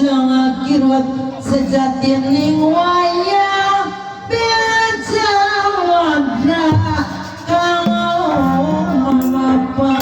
Jeung kirut sejati ning wayang bijawadra kang mapa.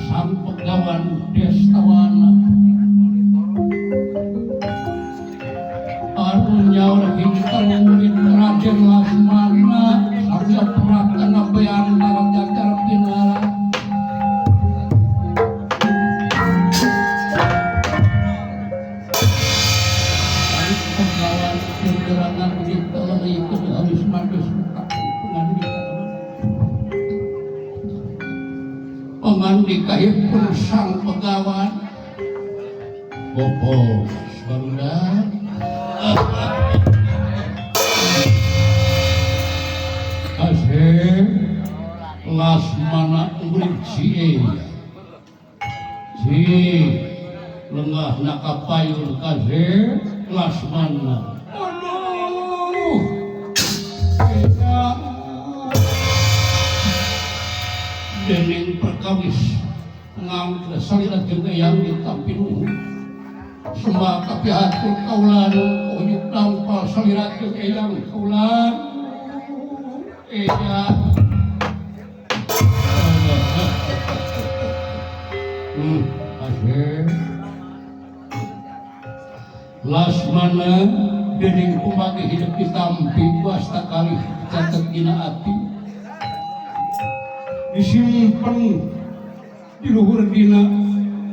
Sang Begawan Destawana. Nyaur hinter murid Raden Lasmana sabda pratana beantara jajar pinara. Penggawan gerangan diteleri harus mantus pengandikahipun sang pegawan Bopo barudak kasih Lasmana murid si si lengah nakapayun kasih Lasmana. Aduh, dening perkawis ngangkle salira jeung eyang ditampi nuhun sembah kapihatur kaulan uyup lampal salira jeung eyang kaulan eyang. Asih Lasmana dening pembagi hidup ditampi wasta kalih catet dina ati disimpen di luhur dina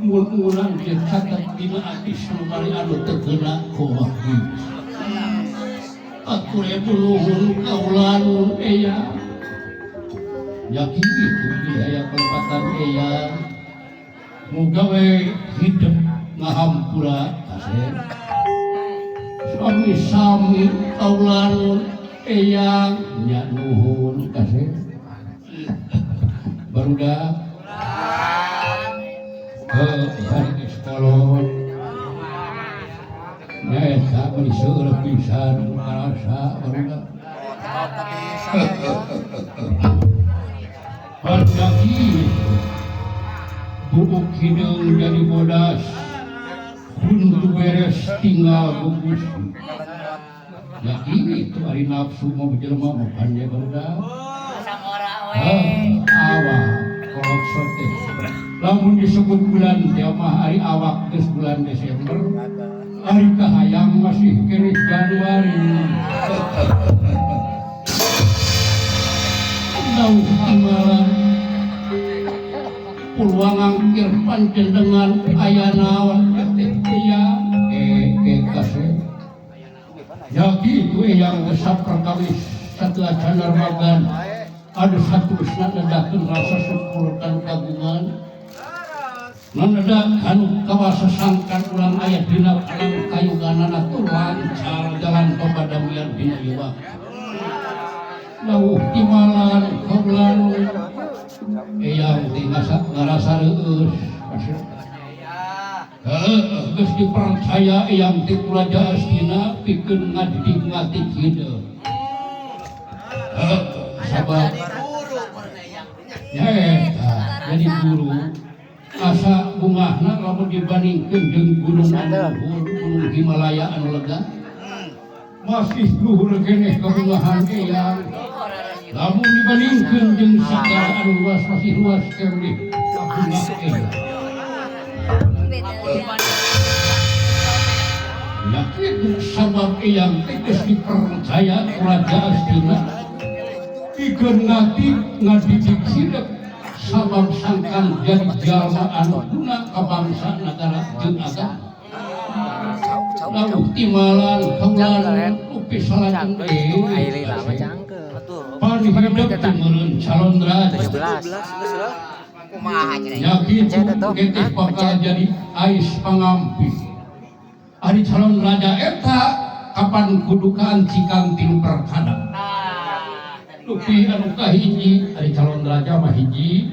mun-munan dia catet dina ati sanubari anu teu geuna kumaha atur nuhun kaulan eyang ya kitu aya kelepatan eyang muga we hidup ngahampura kasih sami-sami kaulan eyang nya nuhun kasih barudak hari sekolot nyaeta meuni seueur pisan karasa barudak barudak ieu buuk hideung jadi bodas huntu beres tinggal gugus ya itu ari nafsu mau jelema mah pan barudak awak kolot sote lamun disebut bulan teh mah ari awak geus bulan Desember ari kahayang masih keneh Januari dauh tinggalan puluang angkir panjenengan aya naon teh eyang kasih ya kitu eyang geus saperkawis satu acan magan ada satu nedakeun rasa syukur kan kagungan nedakan kawasa sangkan urang aya dina alam kayuganana tur lancar jalan pabadamian dina ieu waktu lauh timalan kaulan eyang teh ngarasa reueus heuh geus dipercaya eyang teh ku Raja Astina pikeun ngadidik ngatik hideung sabab nyaeta jadi guru asa bungahna lamun dibandingkeun jeung gunung anu luhur gunung Himalaya anu lega masih luhur keneh kabungahan eyang lamun dibandingkeun jeung sagara anu luas masih luas keneh kabungah eyang ya kitu sabab eyang teh geus dipercaya ku Raja Astina pikeun ngadidik hidup sabab sangkan jadi jalma anu guna ka bangsa nagara jeung agama lauh timalan kaulan upi salajeng pan hidup teh meureun calon raja ya kitu geteh bakal jadi ais pangampi ari calon raja eta kapan kudu kaancikan tilu perkara Lupi anu kahiji ari calon raja mah hiji